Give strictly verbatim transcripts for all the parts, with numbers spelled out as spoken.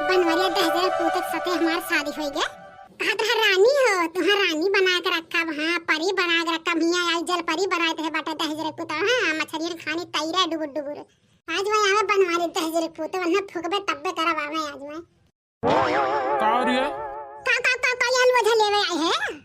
बनवरिया दहिजरे पूत के साथे हमार शादी होई गे। कहत रहा, "रानी हो, तुहां रानी बना के रखब, हाँ, परी बना के रखब, हियां आई जल परी बनाए देहे बाटे दहिजरे पूत, हाँ, मछरियन खानी तैरे डुबुर डुबुर।" आज वह आवे बनवरिया दहिजरे पूत, वन्ना फुकबे तब्बे करब आवे आज वह। का रे? का, का, का, का, ये अलवझा लेवे आए है?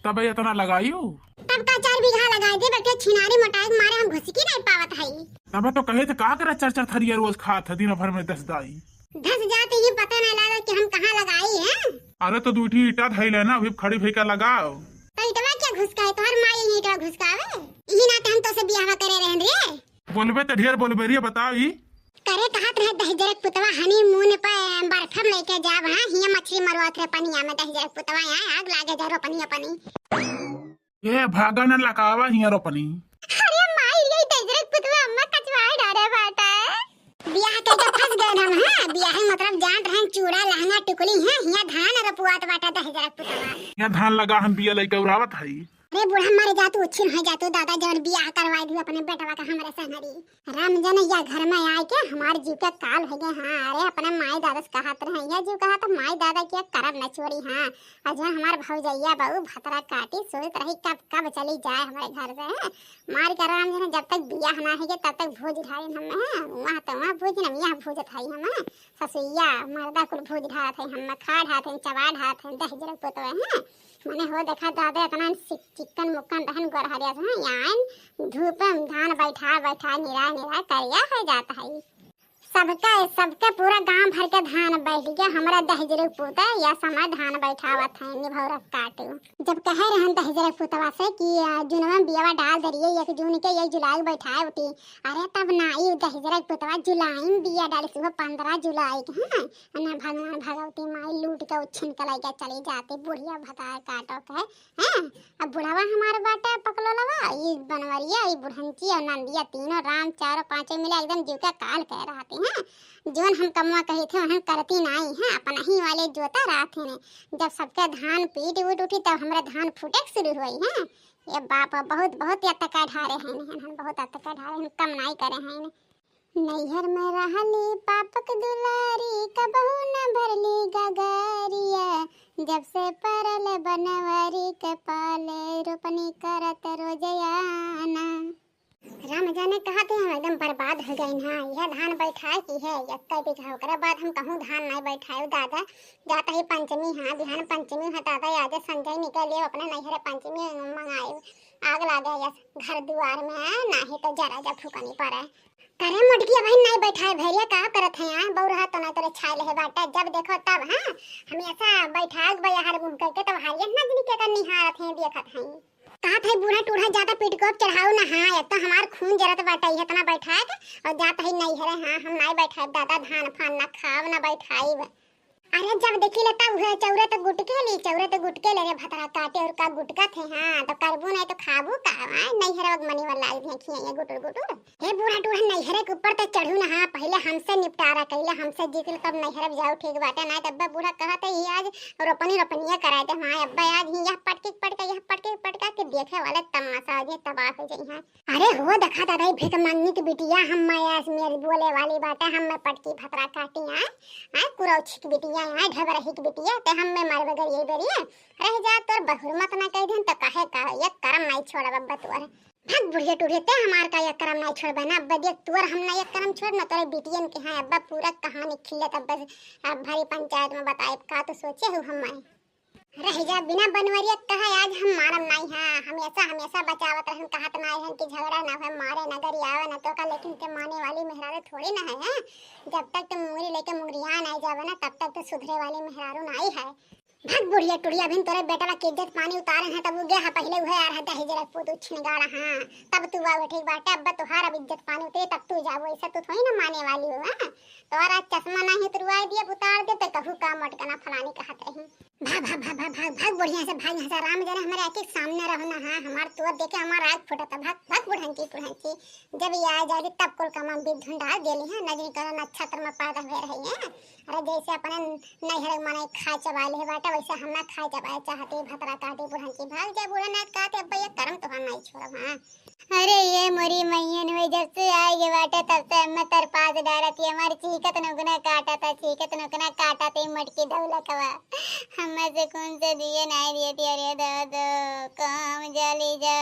तबे इतना लगाई हो? तब का चार बीघा लगाई दे, बेटे छिनारी मोटाई के मारे हम घुसकी नहीं पावत हई। तबे तो कहे थे का करे चार चार थरिया रोज खात है दिन भर में दस दाई। धस जाते ही पता नहीं लगा कि हम कहाँ लगाई है। अरे तो दू ठी ईटा धई लेना, अभी खड़ी भई का लगाओ। तो ईटवा क्या घुसका है? तोहर माई ही ईटवा घुसकावे। यही नाते हम तो से बियाह करे रहन रे। बोलबे त ढेर बोलबे रे, बताओ ई। करे कहत रहे दहिजरक पुतवा honeymoon पे बर्फ में लेके जाब, हाँ, हियां मछली मरवात रहे पनिया में दहिजरक पुतवा, यहाँ आग लागे जा रोपनी अपनी। ये भागा न लगावा हियां रोपनी। अरे माई रे, दहिजरक पुतवा अम्मा कचवाए डारे बाटे। बियाह के तो फंस गए हम, हाँ, बियाह मतलब जान रहे चूड़ा लहंगा टुकली है, हियां धान रोपवात बाटे दहिजरक पुतवा। हियां धान लगा हम बिया लेके उड़ावत हई। अरे बूढ़ा मर जा तू, उछिन हो जा तू दादा, जौन बियाह करवाई दी अपने बेटवा का हमरे संगरी। राम जन या घर में आए के हमार जीव के काल हो गए। हाँ, अरे अपने माई दादा से कहत रहे, या जीव कहा तो माई दादा के करम न छोड़ी। हाँ, और जौन हमार भौजैया बहू भतरा काटी सोचत रही कब कब चली जाए हमारे घर से। हाँ, मार के राम जन जब तक बियाह ना हो गए तब तक भूज ढाई हम, हाँ, वहाँ तो वहाँ भूज न यहाँ भूजत है हम, हाँ, ससुइया मर्दा कुल भूज ढात है हम, खा ढात है, चबा ढात है, दहिजरक पुतवा है। मने हो देखा दादा इतना चिक-, चिक्कन मुक्कन रहन गोरहरिया से, हाँ, यहाँ आइन धूप में धान बैठा बैठा निराय निराय करिया हो जात है। सबके, सबके पूरा गांव भर के धान बैठ गया, हमरा दहिजरक पूत या समय धान बैठावत है निभौरक काटू। जब कहे रहन दहिजरक पुतवा से कि, आ, जूनवा में बियावा डाल दे रही है, एक जून के, एक जुलाई के बैठाए उठी। अरे तब ना, ई दहिजरक पुतवा जुलाई में बिया डाली, सुबह पन्द्रह जुलाई के, हाँ, ना भगवान भगवती माई लूट के उछिन के लइके चली जाती, बुढ़िया भतार काटो के, हैं? अब बुढ़वा हमार बाटे पकलोलवा, ई बनवरिया, ई बुढ़ंची और नंदिया तीनों राम चारों पांचों मिले एकदम जीव के काल कह रहती हैं। जौन हम कमवा कही थे, उन्हन करती नाई हैं, अपना ही वाले जोता रहते हैं। जब सबके धान पीट उठ उठी, तब हमरे धान फूटे के शुरू हुई हैं। ये बाप, बहुत, बहुत अत्याचार ढारे हैं, इन्हन बहुत अत्याचार ढारे हैं, कम नाई करे हैं। नैहर में रहली पापक दुलारी, कबहू न भरली गगरिया। जब से परल बनवरी के पाले, रोपनी करत रोज आना। राम जाने कहा थे हम एकदम बर्बाद हो गए ना। यह धान बैठाए की है, यक्का बीघा, ओकरे बाद हम कहूँ धान नहीं बैठाए दादा। जात ही पंचमी, हाँ, बिहान पंचमी है दादा, आज संजय निकले अपने नैहरे पंचमी मंगाए। आग लागे यस घर दुआर में, नाही तो जरा जा फूकनी पड़े। करे मोटकी अबहिन नाई बैठाए भैरिया, का करत है यहाँ? बौरहा तो ना तोरे छाए लेहे बाटे, जब देखो तब, हाँ, हमेशा बैठाए बयाहर मुँह करके, तब हारियत ना दिन के कर निहारत हैं, देखत हैं। कहत है बूढ़ा टूढ़ा ज्यादा पीट को चढ़ाओ ना, हाँ, एक तो हमार खून जरत बाटे, ये इतना बैठाए के, और जात है नैहरे, हाँ, हम नाई बैठाए दादा, धान फान ना खाब ना बैठाइब। अरे जब देखी ले तब उहे चौरे तो गुटके ली, चौरे तो गुटके ले रे भतरा काटे, और का गुटका थे, हाँ, तो करबू नहीं तो खाबू का, आय, नैहरवा के मनी वाला आई हैं खियाइए गुटुर गुटुर। हे बूढ़ा टूढ़ा नैहरे के ऊपर तो चढ़ू ना, हाँ, पहले हमसे निपटारा कैले, हमसे जीत ले तब नैहरे जाओ ठीक बाटे, ना तब बूढ़ा कहत है ये आज रोपनी रोपनिया कराए दे, हाँ, अब्बा आज ही यह पटके पटका, यह पटके पटका के देखे वाले तमाशा आज ये तबाह हो जाई, हाँ। अरे हो देखा दादा, ई भिख मंगनी की बिटिया, हम मैं ऐस मेरी बोले वाली बात है, हम मैं पटकी भतरा काटी आए, आए कुरौछी की बिटिया, आए ढबरही की बिटिया, ते हम मैं मारबे गरिए बेरिए, रह जा तोर बहुर मत ना कह देन तो कहे का, ये करम नहीं छोड़ब अब्बा तोर। भाग बुढ़िया टूढ़िया, ते हमार का ये करम नहीं छोड़बे ना अब्बा, देख तोर हम ना ये करम छोड़ ना, तोरे बिटियन के हाँ अब्बा पूरा कहानी खिल्लत अब्बा, अब भरी पंचायत में बताए का तो सोचे हूँ हम मैं। रह जा बिना बनवरिया कहा, आज हम मारम नाई है, हमेशा, हमेशा बचावत रहन, कहत नाई है कि झगड़ा ना होए, मारे ना गरियावे ना तो का, लेकिन ते माने वाली मेहरारू थोड़ी ना है, हैं? जब तक ते मुंगरी लेके मुंगरिया नाई जावे ना, तब तक ते सुधरे वाली मेहरारू नाई है। भाग बुढ़िया टुढ़िया, अभिन तोरे बेटवा के इज्जत पानी उतारे हैं, तब उ गे है पहले उहे आ रहा दहिजरक पूत छिनगाड़ा, हाँ, तब तू आवे ठीक बाटे, अब तोहार अब इज्जत पानी उतरे तब तू जाबो, ऐसा तू थोड़ी ना माने वाली हो, हाँ? तोहरा चश्मा नहीं उतरवाए दिए, उतार दे, तो कहू का मोटकना फलानी कहत रही। भाग, भाग, भाग, भाग, भाग, भाग, बढ़िया से भाग यहाँ से। राम जने हमारे आँखी के सामने रहो ना, हाँ, हमार तोर देखे हमार आँख फूटत है। भाग, भाग, बुढ़ंची, बुढ़ंची। जब ये आ जाए तब कुल कमा बीत धुन डाल देली है, नजरी करो नक्षत्र में पैदा हुए रही है। अरे जैसे अपने नैहर माने खाए चबाए ले बाटे, वैसे हम ना खाए चबाए चाहते, भतरा काटे बुढ़ंची। भाग जा बूढ़ा नाथ, कहते अब ये करम तो हम नहीं छोड़ब, हाँ। अरे ये मोरी मैयन हुई, जब से आई के बाटे तब से हमें तरपास डारत है, हमारी चीकत नुकना काटा था, चीकत नुकना काटा था। मटकी दौलतवा, हमें सुकून से जिए नाहीं दिए थी। अरे दादा, कहाँ हम जाली जा